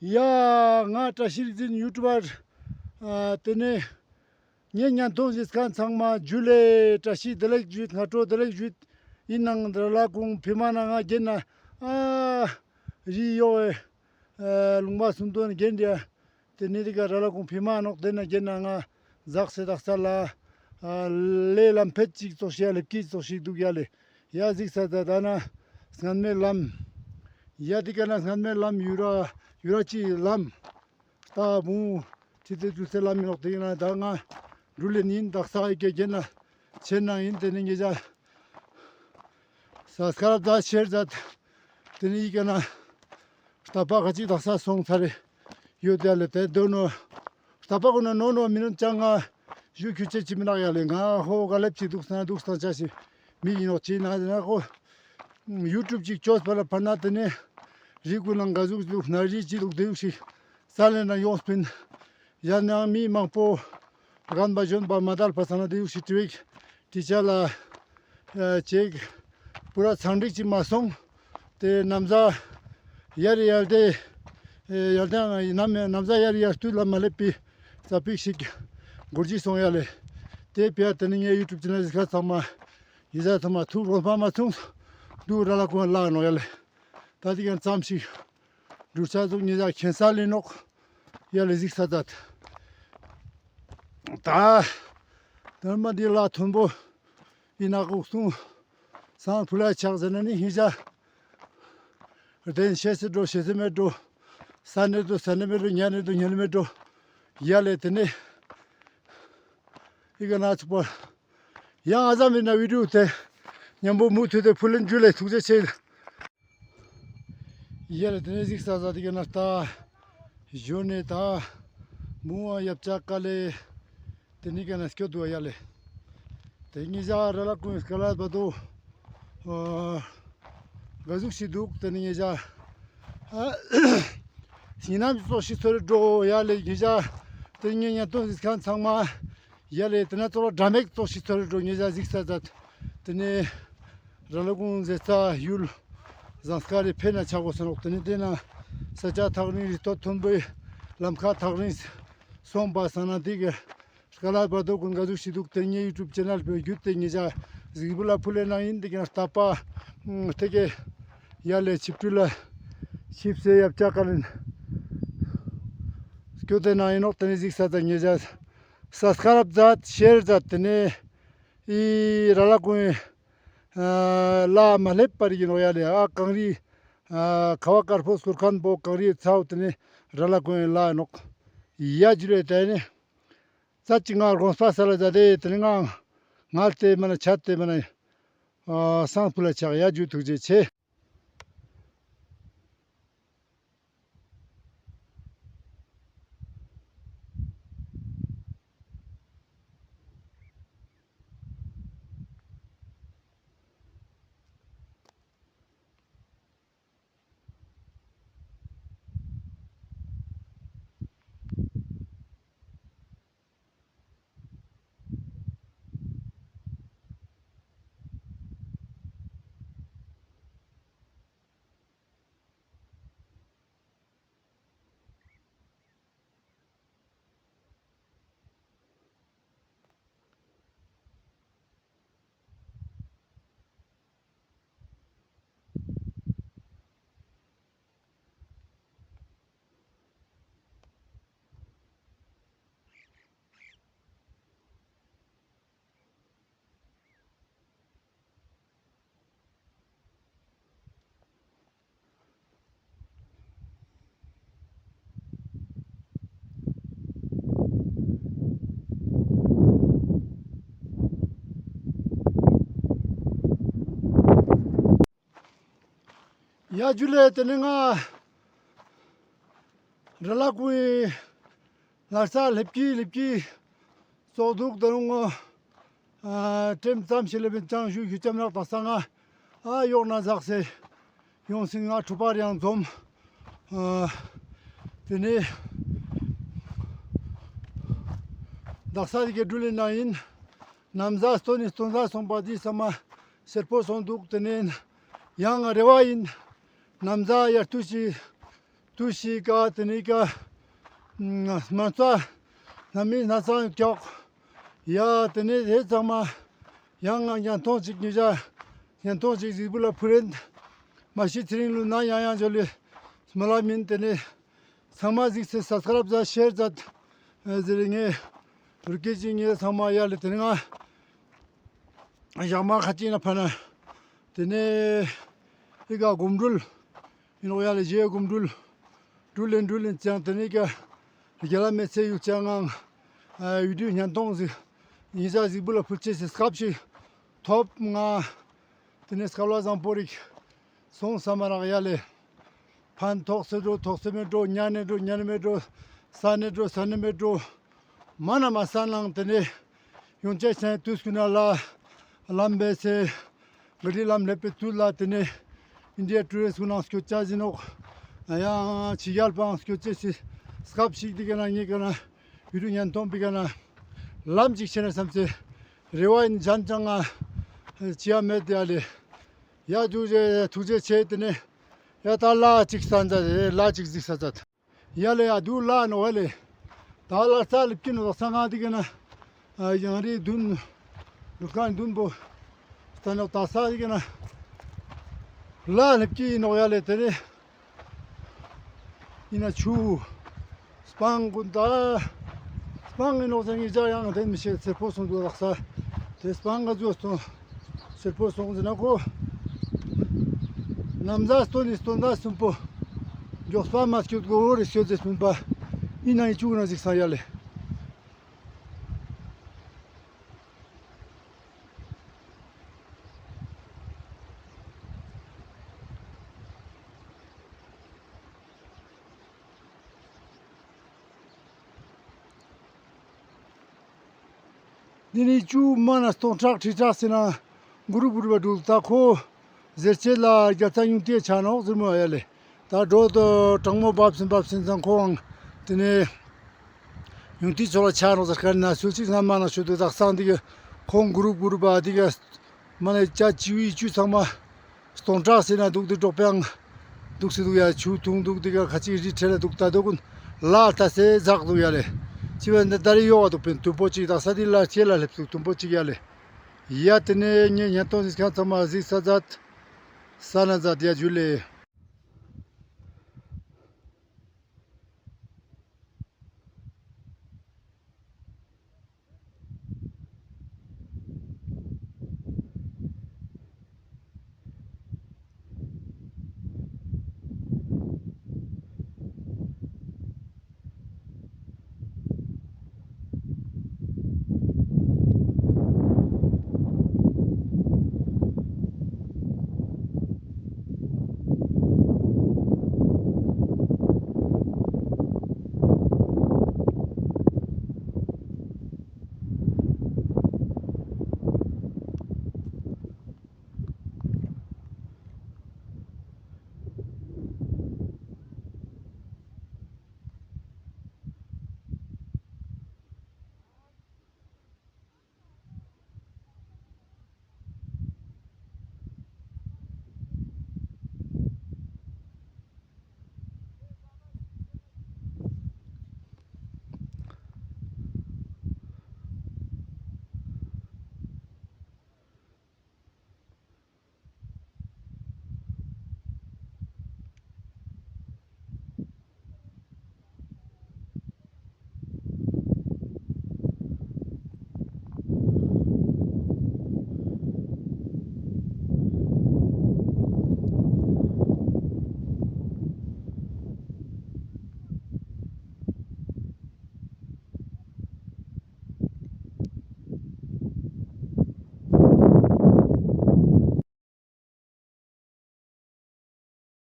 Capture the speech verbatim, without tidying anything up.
ཡ་ང་བཀྲ་ཤིས་རིག་འཛིན་ཡུ་ཊུབ་པར་ཨ་ཏེ་ནེ་ངའི་བརྙན་ཐུང་གཟིགས་མཁན་ཚང་མ་ཇུ་ལེ། བཀྲ་ཤིས་བདེ་ལེགས་ཞུ། སྔ་དྲོ་བདེ་ལེགས་ཞུ། ཨིན་ནའང་ར་ལ་ཀུང་ཕི་མ་ན་ང་གྱེན་ན་ཨ་རི་ཡོག་ཨེ་ལུང་པ་སུམ་སྟོན་གྱེན་དེ་ཏེ་ནེ་དེ་ཀ་ར་ལ་ཀུང་ཕི་མ་ནོག། ཏེ་ན་གྱེན་ན་ང་ཟག་སེ་དག་ས་ལ་ཨ་ལེ་ལམ་ཕེད་ཅིག་ཙོགས་ཤིག་ལེབ་ཀི་ཙོགས་ཤིག་འདུག་ཡ་ལེ། ཡ་གཟིགས་ས་ད་ད་ན་སྔན་མའི་ལམ། ཡ་དེ་ཀ་ན་སྔན་མའི་ལམ་ཡུ་ར་ཡུ་ར་ཅིག་ལམ། ད་བུང་ཁྲི་ཏེ་ཏུ་སེ་ལམ་མི་ནོག། ཏེ་ཡིན་ན་ད་ང་འགྲུལ་ལེ་ནིན་དག་ས་ཨི་ཀེ་གྱེན་ན་ཆེན་ན་ཡིན། ཏེ་ནེ་ངེ་ཅག་ས་སྐར་ད་ཤེར་ཛད། ཏེ་ནེ་ཨི་ཀ་ན་རྟ་པ་ཁ་ཅིག་དག་ས་སོང་ཚར་རེ་ཡོད་ཡ་ལེ། ཏེ་དོ་ནོ་རྟ་པ་ཀུན་ན་ནོ་ནོ་མི་ནོན་ཅང་ང་ཞུ་ཁྱུ་ཅེ་ཅི་མི་ནག་ཡ་ལེ། ང་ཧོ་ག་ལེབ་ཅིག་འདུག་ས་ན་འདུག་ས་ན་ཅ་ཞིག་མི་ཡིན་ནོག་ཅི་ན་ན་ཁོ་ཡུ་ཊུབ་ཅིག་ཅོས་པ་ལ་ཕར་ན་ཏེ་ནེ་རི་ཀུན་ན་ག་ཟུག་འདུག་ན་རི་ཅི་འདུག་ཏེ་ཡུག་ཤིག་ས་ལེ་ན་ཡོངས་པིན། ཡང་ན་མི་མང་པོ་རྒན་པ་གཞོན་པ་མ་དལ་བ་ས་ན་ཏེ་ཡུག་ཤིག་ཏེ་བིག་ཏེ་ཆ་ལ་ཨ་ཅེག་པུ་ར་ཚང་འགྲིག་ཅིག་མ་སོང་། ཏེ་ནམ་ཟ་ཡར་ཡར་ཏེ་ཨེ་ཡར་ཏེ་ནམ་ནམ་ཟ་ཡར་ཡར་སྟུད་ལ་མ་ལེབ་པི་ཙ་པིག་ཤིག་གོར་ཇི་སོང་ཡ་ལེ། ཏེ་ཕི་ཡ་ཏེ་ནེ་ངའི་ཡུ་ཊུབ་ཅེ་ནལ་གཟིགས་མཁན་ཚང་མ་ཡི་ཟ་ཚང་མ་ཐུགས་རོལ་པ་མ་ཚུངས་དུ་ར་ལ་ཀུང་ལ་ནོག་ཡ་ལེ། ད་ཏེ་ཀ་ཙམ་ཞིག་འགྲུལ་ཆ་ཟུག་ཉེ་ཞག་ཁྱེན་ས་ལེ་ནོག་ཡ་ལེ་གཟིགས་ས་ཛད། ད་དར་མ་འདི་ལ་མཐོན་པོ་ཨིན་ན་ཁུག་སུང་སང་ཕུ་ལ་ཆག་ཟེར་ན་ནི་ཧི་ཞ་རྟེན་ཤེས་སེ་འགྲོ་ཤེས་སེ་མེད་འགྲོ། ས་ནེ་འགྲོ་ས་ནེ་མེད་འགྲོ། ཉ་ནེ་འགྲོ་ཉ་ནེ་མེད་འགྲོ། ཡ་ལེ་ཏེ་ནེ་ཨི་ཀ་ན་ཚུགས་པ། ཡང་ཨ་ཟ་མི་ན་བི་ཌིའོ་ཏེ་ཉམ་པོ་མུ་མཐུད་དེ་ཕུལ་ལེན་ཇུ་ལེ། ཐུགས་རྗེ་ཆེ། ཡ་ལེ་ཏེ་ནེ་གཟིགས་ས་ཟ་ཏེ་ཀ་ན་ལྟ་ཞོན་ནེ་ད་མུ་བ་ཡབ་ཅག་ཀ་ལེ་ཏེ་ནེ་ཀ་ན་སྐྱོད་དུག་ཡ་ལེ། ཏེ་ཉེ་ཞག་ར་ལ་ཀུང་སྐལ་བ་དོ་ཨ་ག་ཟུག་ཤིག་དུག། ཏེ་ནེ་ཉེ་ཞག་ཨ་ཉེ་ནམ་ཙོགས་ཤིག་ཚོར་འགྲོ་ཡ་ལེ། ཉེ་ཞག་ཏེ་ཉེ་ཉེ་ཏོ་གཟིགས་མཁན་ཚང་མ་ཡ་ལེ་ཏེ་ན་ཙོགས་ལ་དྲ་མེག་ཙོགས་ཤིག་ཚོར་འགྲོ། ཉེ་ཞག་གཟིགས་ས་ཛད། ཏེ་ནེ་ར་ལ་ཀུང་ཟེར་ས་ཡུལ་ཟངས་དཀར་རི་ཕེ་ན་ཆག་གོ་ས་ནོག། ཏེ་ནེ་ཏེ་ན་ས་ཆ་ཐག་རིང་རི་ཐོ་མཐོན་པོའི་ལམ་ཁ་ཐག་རིང་སོང་པ་སང་ན་ཏེ་གི་སྐལ་བ་དོ་ཀུན་ག་ཟུག་ཤིག་དུག། ཏེ་ངའི་ཡུ་ཊུབ་ཅེ་ནལ་བརྒྱུད་དེ་ཉེ་ཞག་གཟིགས་འབུལ་ལ་ཕུལ་ལེ་ནང་ཨིན། ཏེ་ཀ་ན་རྟ་པ་ཏེ་ཀེ་ཡ་ལེ་ཆིབས་ཁྲི་ལ་ཆིབས་སེ་ཡབ་ཅག་ཀ་ལེ་སྐྱོད་དེ་ནང་ཨིན་ནོག། ཏེ་ནེ་གཟིགས་ས་ཛད། ཉེ་ཞག་ས་སྐར་ཛད་ཤེར་ཛད། ཏེ་ནེ་ཨི་ར་ལ་ཀུང་ཨ་ལ་མ་ལེབ་པར་ཨིན་ནོག་ཡ་ལེ། ཨ་གངས་རི་ཨ་ཁ་བ་དཀར་པོ་སྐོར་མཁན་པོ་གངས་རི་ཚའོ་ཏེ་ནེ་ར་ལ་ཀུང་ལ་ནོག། ཡ་ཇུ་ལེ། ཏེ་ནེ་ཙ་ཅིག་ང་དགོངས་པ་སལ་ལ་ཛད་དེ་ཏེ་ནེ་ང་ངལ་ཏེ་མ་ན་ཆད་དེ་མ་ན་ཨ་སང་ཕུ་ལ་ཆག། ཡ་ཇུ་ཐུགས་རྗེ་ཆེ། ཡ་ཇུ་ལེ། ཏེ་ནེ་ང་ར་ལ་ཀུང་ངི་ལ་ས་ལེབ་ཀི་ལེབ་ཀི་ཙོགས་དུག། ད་རུང་ཨ་ཀྲེམ་ཙམ་ཞིག་ལེབ་པིན་ཅང་ཞུ་ཞུ་ཅམ་རག་ད་ས་ང་ཨ་ཡོག་ན་ཟག་སེ་ཡོང་སེ་ང་ཕྲུ་པར་ཡང་འཛོམས། ཨ་ཏེ་ནེ་དག་ས་ཏེ་ཀེ་འགྲུལ་ལེ་ནང་ཨིན། ནམ་ཟ་སྟོན་ནི་སྟོན་ཟ་སོང་པ་འི་ས་མ་སེར་པོ་སོང་དུག། ཏེ་ནེ་ཡང་རེ་བ་ཨིན། ནམ་ཟ་ཡར་ཐུག་ཅིག་ ཏུ་ཤི་ཀ་ཏེ་ནེ་ཀ་མ་ཚ་ན་མི་ན་ཚ་ཀྱོག་ཡ་ཏེ་ནེ་ཧེ་ཚང་མ་ཡང་ང་ཉན་ཐོང་ཅིག་ཉེ་ཞ་ཉན་ཐོང་ཅིག་གཟིགས་བུ་ལ་ཕུལ་རེན། མ་ཤི་ཚེ་རིང་ལུ་ན་ཡང་ཡང་འཇོ་ལེ་མ་ལ་མིན། ཏེ་ནེ་ཚང་མ་གཟིགས་སེ་སབ་སི་ཀ་རབ་ཛད་ཤེར་ཛད་ཟེར་ངེ་རུ་ཀེ་ཅིག་ངེ་ཚང་མ་ཡ་ལེ། ཏེ་ནེ་ང་ཞག་མ་ཁ་ཅིག་ན་ཕ་ན་ཏེ་ནེ་ཨི་ཀ་གོམ་འགྲུལ་ཨིན་ནོག་ཡ་ལེ། ཞེ་གོམ་འགྲུལ་འགྲུལ་ལེན་འགྲུལ་ལེན་ཅང་ཏེ་ནེ་ཀ་རྒྱ་ལ་མེད་ཚེ་ཡུལ་ཅང་ངང་ཡུལ་དུས་ཉན་ཐོང་ཟིག་ཉེ་ཞ་གཟིགས་བུ་ལ་ཕུལ་ཅེས་སི་སྐབས་ཤིག་ཐོབ། ང་ཏེ་ནེ་སྐལ་བ་བཟང་པོ་རིག་སོང་ས་མ་རག་ཡ་ལེ། ཕན་ཐོགས་སེ་འགྲོ་ཐོགས་སེ་མེད་འགྲོ། ཉན་ནེ་འགྲོ་ཉན་ནེ་མེད་འགྲོ། ས་ནེ་འགྲོ་ས་ནེ་མེད་འགྲོ། མ་ན་མ་ས་ནང་ཏེ་ནེ་ཡོང་ཅེས་ཆེན་དུས་ཀུན་ལ་ལམ་བེ་སེ་ག་རི་ལམ་ལེབ་པའི་དུས་ལ་ཏེ་ནེ་ཨིན་ཌི་ཡ་ཊུ་རིསྟ་ཀུན་ནང་སྐྱོད་ཅ་ཟིན་ནོག། ཡང་ཕྱི་རྒྱལ་པའང་སྐྱོད་ཅེས་སི་སྐབས་ཤིག་ཏེ་ཀ་ན་ངེ་ཀ་ན་ཡུལ་དུས་ཉན་ཐོང་པི་ཀ་ན་ལམ་ཅིག་ཆེན་ན་སམ་སེ་རེ་བ་ཨིན། ཅང་ང་ཅི་ཡང་མེད་ཡ་ལེ། ཡ་ཐུགས་རྗེ་ཐུགས་རྗེ་ཆེ། ཏེ་ནེ་ཡ་ད་ལ་ཅིག་ས་ཛད་ལ་ཅིག་གཟིགས་ས་ཛད་ཡ་ལེ། ཡ་དུ་ལ་ནོག་ཡ་ལེ། ད་ལ་ས་ལེབ་ཀྱི་ནོག་ས་ང་ཏེ་ཀ་ན་ཡང་རི་དུན་ལུ་ཁན་དུན་པོ་ས་ནོག་ད་ས་ཏེ་ཀ་ན་ལ་ལེབ་ཀྱི་ནོག་ཡ་ལེ། ཏེ་ནེ་ཨིན་ན་ཆུ་སྤང་ཀུན་ད་སྤང་ཨིན་ནོག་ཟེར་ངེ་ཅག་ཡང་ཏེ་མི་ཤེས། སེར་པོ་སོང་དུག་དག་ས་ཏེ་སྤང་ག་ཟུག་སོང་སེར་པོ་སོང་ཟེར་ན་ཁོ་ནམ་ཟ་སྟོན་ནི་སྟོན་ཟ་སུམ་པོ་མགྱོགས་པ་མ་སྐྱོད་གོ་རེ་སྐྱོད་ཟེར་སུམ་པ་ཨིན་ན་ཨིན་ཆུག་ན་ཟིག་ས་ཡ་ལེ། ཏེ་ནེ་ཆུ་མ་ན་སྟོང་ཕྲག་ཁྲི་ཕྲག་ཟེར་ན་གུ་རུབ་གུ་རུབ་པ་འགྲུལ་ད་ཁོ་ཟེར་ཆེ་ལ་རྒྱ་ཚ་ཡུང་ཏེ་ཆ་ནོག་ཟེར་མོ་ཡ་ལེ། ད་འགྲོ་དོ་གྲང་མོ་བབས་སིན་བབས་སིན་ཙང་ཁོའང་ཏེ་ནེ་ཡུང་ཏེ་ཚོ་ལ་ཆ་ནོག་ཟེར་ཁན་ན་སུ་ཅིག་ས་མ་ན་ཤོད་དུག་དག་ས་ཏེ་ཀ་ཁོང་གུ་རུབ་གུ་རུབ་པ་ཏེ་ཀ་མ་ནེ་ཅ་ཅི་བི་ཆུ་ཚང་མ་སྟོང་ཕྲག་ཟེར་ན་དུག་ཏེ་འགྲོག་པའང་དུག་སེ་དུག་ཡ། ཆུ་ཐུང་དུག་ཏེ་ཀ་ཁ་ཅིག་རི་ཁྲེ་ལ་དུག་ད་དུག་ཀུན་ལ་ལྟ་སེ་ཛག་དུག་ཡ་ལེ། ཅི་བ་འདི་ད་རི་ཡོག་དུག་པིན་དུམ་པོ་ཅིག་དག་ས་ཏེ་ལ་ཁྱེད་ལ་ལེབ་དུག་དུམ་པོ་ཅིག་ཡ་ལེ། ཡ་ཏེ་ནེ་ངེ་ཉན་ཐོང་ཟིག་ཁན་ཚང་མ་གཟིགས་ས་ཛད་ས་ན་ཛད་ཡ་ཇུ་ལེ།